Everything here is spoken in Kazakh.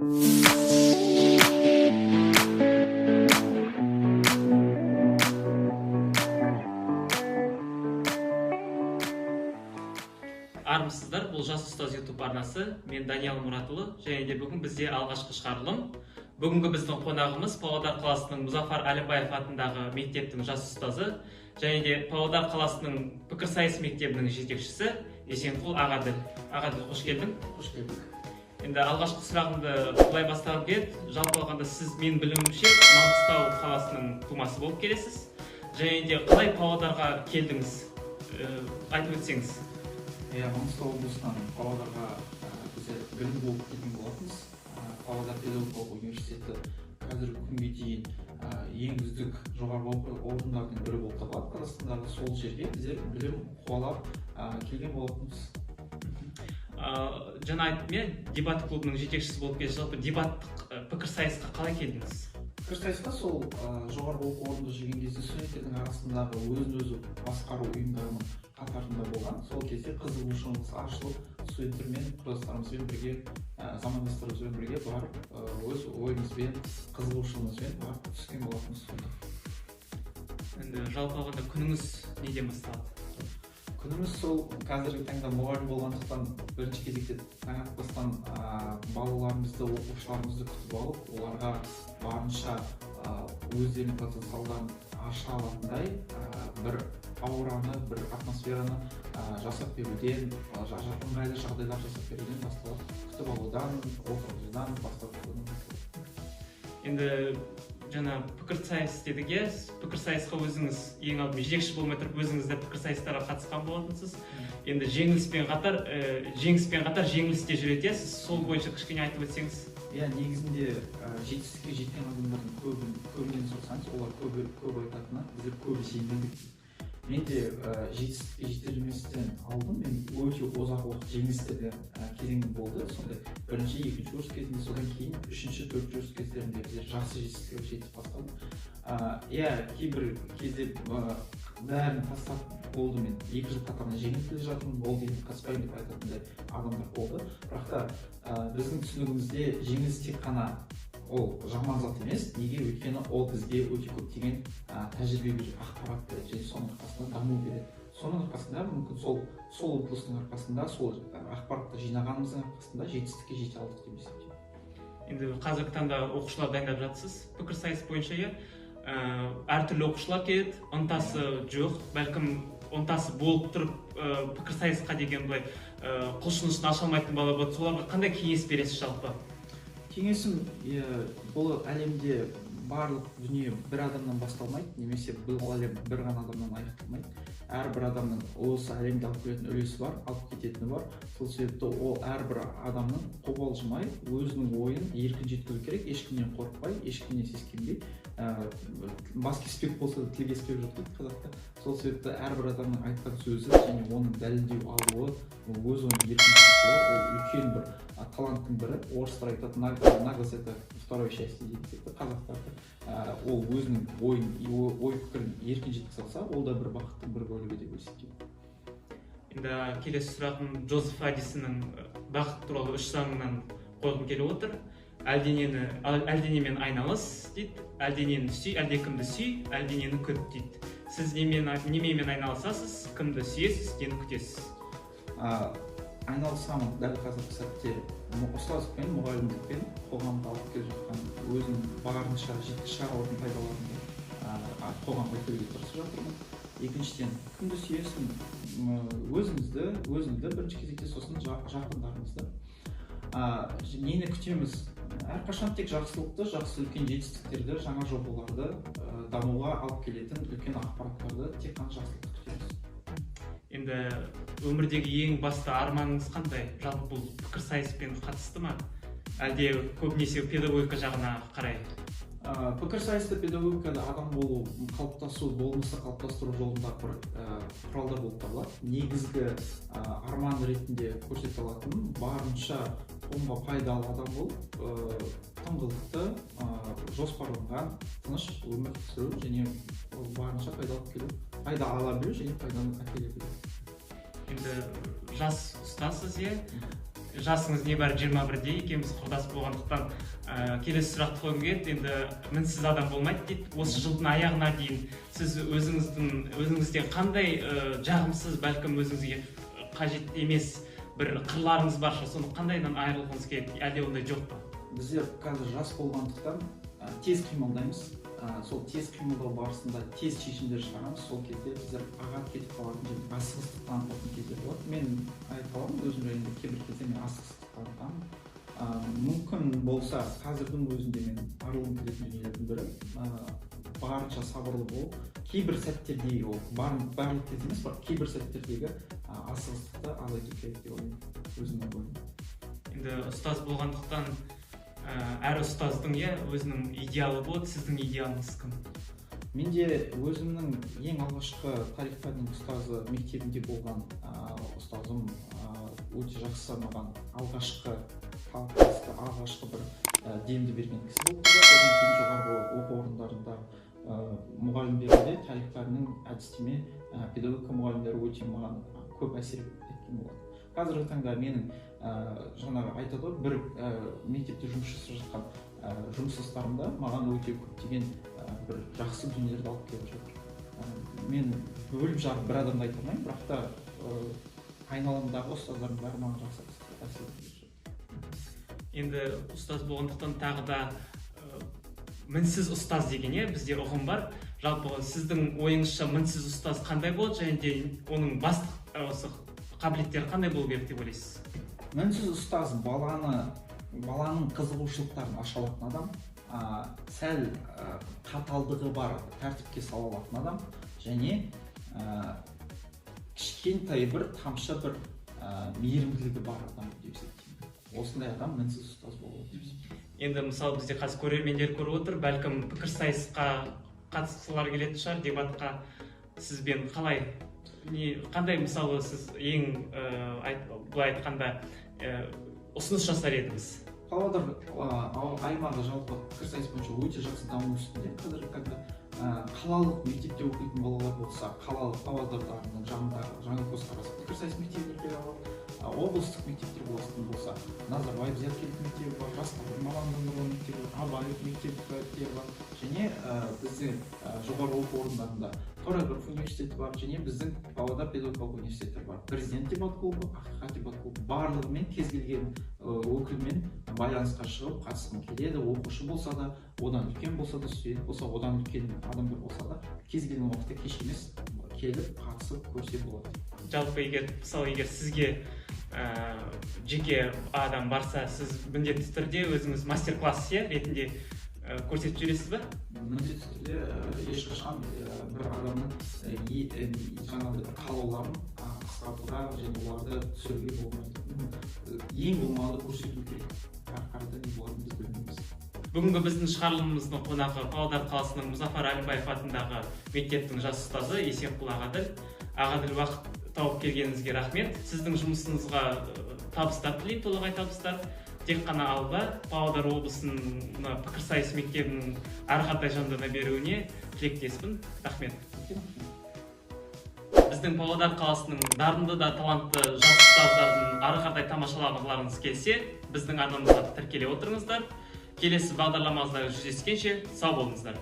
Армысыздар, бұл «Жас ұстаз» YouTube арнасы. Мен Даниял Мұратұлы, және де бүгін бізде алғашқы шығарылым. Бүгінгі біздің қонағымыз Павлодар қаласының Мұзафар Әлімбаев атындағы мектептің жас ұстазы және де Павлодар қаласының пікірсайыс мектебінің жетекшісі Есенқұл Ағаділ. Ағаділ, қош келдің. Қош келдік. Енді алғашқы сұрағымды былай бастағым келеді. Жалпы алғанда, сіз, менің білуімше, Маңғыстау қаласының тумасы болып келесіз және де қалай Павлодарға келдіңіз? Айтып өтсеңіз. Иә, Маңғыстау облысынан Павлодарға біздер білім болып келген болатынбыз. Павлодар педагогикалық университеті қазіргі күнге дейін ең үздік жоғарғы оқу орындарының бірі болып табылады Қазақстандағы. Сол жерге біздер білім қуалап келген болатынбыз. Жаңа айттым, иә, дебат клубының жетекшісі болып келесіз. Жалпы дебаттық пікірсайысқа қалай келдіңіз? Пікірсайысқа сол жоғарғы оқу орнында жүрген кезде студенттердің арасындағы өзін өзі басқару ұйымдарының қатарында болған. Сол кезде қызығушылығымыз ашылып, студенттермен, құрдастарымызбен бірге, замандастарымызбен бірге барып, өз ойымызбен, қызығушылығымызбен барып түскен болатынбыз сонда. Енді жалпы алғанда, күніңіз неден басталады? Күніміз сол қазіргі таңда мұғалім болғандықтан, бірінші кезекте таң атпастан балаларымызды, оқушыларымызды күтіп алып, оларға барынша өздерінің потенциалдарын аша алатындай бір аураны, бір атмосфераны жасап беруден, ыңғайлы жағдайлар жасап беруден басталады. Күтіп алудан, отырғызудан басталады. Енді жаңа пікірсайыс дедік, иә. Пікірсайысқа өзіңіз ең алдымен жетекші болмай тұрып, өзіңіз де пікірсайыстарға қатысқан болатынсыз. Енді жеңіспен қатар жеңіліс те жүреді, иә. Сіз сол бойынша кішкене айтып өтсеңіз. Иә, негізінде жетістікке жеткен адамдардың көбінен сұрасаңыз, олар көбі көп айтатыны: «Біздер көп жеңілдік», – дейді. Мен де жетістікке жетер алдын мен өте ұзақ уақыт жеңілістерде кезеңім болды. Сондай бірінші, екінші курс кезінде, содан кейін үшінші, төртінші курс кездерінде біздер жақсы жетістікке жетіп бастадық. Иә, кейбір кезде бәрін тастап, болды, мен 2 жыл қатарынан жеңіліп келе жатырмын, болды, енді қатыспаймын деп айтатындай адамдар болды. Бірақ та біздің түсінігімізде жеңіліс тек қана ол жаман зат емес. Неге? Өйткені ол бізге өте көптеген тәжірибе береді, ақпарат береді және соның арқасында даму береді. Соның арқасында, мүмкін, сол ұмтылыстың арқасында, сол ақпаратты жинағанымыздың арқасында жетістікке жете алдық деп есептеймін. Енді қазіргі таңда оқушылар дайындап жатсыз пікірсайыс бойынша, иә. Әртүрлі оқушылар келеді, ынтасы жоқ, бәлкім, ынтасы болып тұрып, пікірсайысқа деген былай құлшынысын аша алмайтын бала болады. Соларға қандай кеңес бересіз жалпы? Кеңесім: иә, бұл әлемде барлық дүние бір адамнан басталмайды немесе бұл әлем бір ғана адамнан аяқталмайды. Әрбір адамның осы әлемге алып келетін үлесі бар, алып кететіні бар. Сол себепті ол әрбір адамның қобалжымай, өзінің ойын еркін жеткізу керек, ешкімнен қорықпай, ешкімнен сескенбей. Бас кеспек болса да, тіл кеспек жоқ дейді қазақта. Сол себепті әрбір адамның айтқан сөзі және оның дәлелдеу алуы, өз ойын еркін жеткізуі ол үлкен бір таланттың бірі. Орыстар айтады: «Наглость – это второе счастье», – дейтін сияқты. Қазақтарда ол өзінің ойын, ой пікірін еркін жеткізе алса, ол да бір бақыттың бір бөлігі деп есептеймін. Енді келесі сұрағым Джозеф Аддисонның бақыт туралы үш заңынан қойғым келіп отыр. Әлденемен айналыс дейді, әлденені сүй, әлдекімді сүй, әлденені күт дейді. Сіз неменемен айналысасыз, кімді сүйесіз, нені күтесіз? Айналысамын дәл қазіргі сәтте ұстаздықпен, мұғалімдікпен, қоғамға алып келе жатқан, өзім барынша жеткізе шығара алатын пайдаларымды қоғамға әкелуге тырысып жатырмын. Екіншіден, кімді сүйесің? Өзімізді, өзіңді бірінші кезекте, сосын жақындарымызды. Нені күтеміз? Әрқашан тек жақсылықты, жақсы үлкен жетістіктерді, жаңа жобаларды, дамуға алып келетін үлкен ақпараттарды, тек қана жақсылықты күтеміз. Енді өмірдегі ең басты арманыңыз қандай? Жалпы бұл пікірсайыспен қатысты ма, әлде көбінесе педагогика жағына қарай? Пікірсайысты педагогикада адам болу, қалыптасу, болмысты қалыптастыру жолында бір құралдар болып табылады. Негізгі арман ретінде көрсете алатыным: барынша қоғамға пайдалы адам болып, тыңғылықты, жоспарланған, тыныш өмір сүру және барынша пайда алып келу, пайда ала білу және пайданы әкеле білу. Енді жас ұстазсыз, иә. Жасыңыз небәрі 21-де, екеуміз құрдас болғандықтан, келесі сұрақты қойғым келеді. Енді мінсіз адам болмайды дейді. Осы жылдың аяғына дейін сіз өзіңізде қандай жағымсыз, бәлкім, өзіңізге қажет емес бір қырларыңыз бар шығар, соны қандайынан айырылғыңыз келеді, әлде ондай жоқ па? Біздер қазір жас болғандықтан, тез қимылдаймыз. Сол тез қимылдау барысында тез шешімдер шығарамыз. Сол кезде біздер ағат кетіп қалатын және асығыстық танытатын кездер болады. Мен айта аламын, өзім жайында, кейбір кезде мен асығыстық танытамын. Мүмкін болса, қазірдің өзінде мен арылғым келетін дүниелердің бірі барынша сабырлы болып, кейбір сәттердегі, ол барлық кезде емес, бірақ кейбір сәттердегі асығыстықты азайту керек деп ойлаймын, өзімнің ойым. Енді ұстаз болғандықтан, әр ұстаздың, иә, өзінің идеалы болады. Сіздің идеалыңыз кім? Менде өзімнің ең алғашқы тарих пәнінің ұстазы, мектебінде болған ұстазым өте жақсы, маған алғашқы талпынысты, алғашқы бір демді берген кісі болып табылады. Одан кейін жоғарғы оқу орындарында мұғалімдері де, тарих пәнінің әдістеме, педагогика мұғалімдері өте маған көп әсер еткен болады. Қазіргі таңда менің жаңағы айтады ғой, бір мектепте жұмыс жасап жатқан жұмыстастарым да маған өте көптеген бір жақсы дүниелерді алып келіп жатыр. Мен бөліп жарып бір адамды айта алмаймын, бірақ та айналамдағы ұстаздардың бәрі маған жақсы әсер етіп жатыр. Енді ұстаз болғандықтан, тағы да мінсіз ұстаз деген, иә, бізде ұғым бар. Жалпы, сіздің ойыңызша, мінсіз ұстаз қандай болады және де оның басты осы қабілеттері қандай болу керек деп ойлайсыз? Мінсіз ұстаз баланың қызығушылықтарын аша алатын адам, сәл қаталдығы бар, тәртіпке сала алатын адам және кішкентай бір тамшы бір мейірімділігі бар адам деп есептеймін. Осындай адам мінсіз ұстаз болады деп есептеймін. Енді, мысалы, бізде қазір көрермендер көріп отыр, бәлкім, пікірсайысқа қатысқылар келетін шығар, дебатқа сізбен. Қалай, не қандай, мысалы, сіз ең былай айтқанда, ұсыныс жасар едіңіз? Павлодар аймағы жалпы пікірсайыс бойынша өте жақсы даму үстінде қазіргі таңда. Қалалық мектепте оқитын балалар болса, қалалық Павлодардағы жанындағы Жаңа көзқарас пікірсайыс мектебіне келе алады. Облыстық мектептер болатын болса, Назарбаев зияткерлік мектебі бар, жастардың мамандандырылған мектебі бар, Абай мектептері бар және біздің жоғары оқу орындарында Торайғыров университеті бар және біздің Павлодар педагогикалық университеті бар, Президент дебат клубы, Ақиқат дебат клубы, барлығымен, кез келген өкілмен байланысқа шығып, қатысқым келеді. Оқушы болса да, одан үлкен болса да, студент болса, одан үлкен адамдар болса да, кез келген уақытта кеш емес, келіп қатысып көрсе болады. Жалпы, егер, мысалы, егер сізге жеке адам барса, сіз міндетті түрде өзіңіз мастер класс, иә, ретінде көрсетіп жібересіз ба? Міндетті түрде. Ешқашан бір адамның жаңағыдай бір қалауларын қысқартуға және оларды түсіруге болмайды. Ең болмағанда көрсету керек, әрі қарата не болатынын біз білмейміз. Бүгінгі біздің шығарылымымыздың қонағы — Павлодар қаласының Мұзафар Әлімбаев атындағы мектептің жас ұстазы Есенқұл Ағаділ. Ағаділ, уақыт тауып келгеніңізге рахмет. Сіздің жұмысыңызға табыстар тілеймін, толағай табыстар. Тек қана алда Павлодар облысының мына пікірсайыс мектебінің ары қаратай жандана беруіне тілектеспін. Рахмет. Үлкен рахмет. Біздің Павлодар қаласының дарынды да талантты жас ұстаздарын ары қаратай тамашалағыларыңыз келсе, біздің арнамызға тіркеле отырыңыздар. Келесі бағдарламамызда жүздескенше, сау болыңыздар.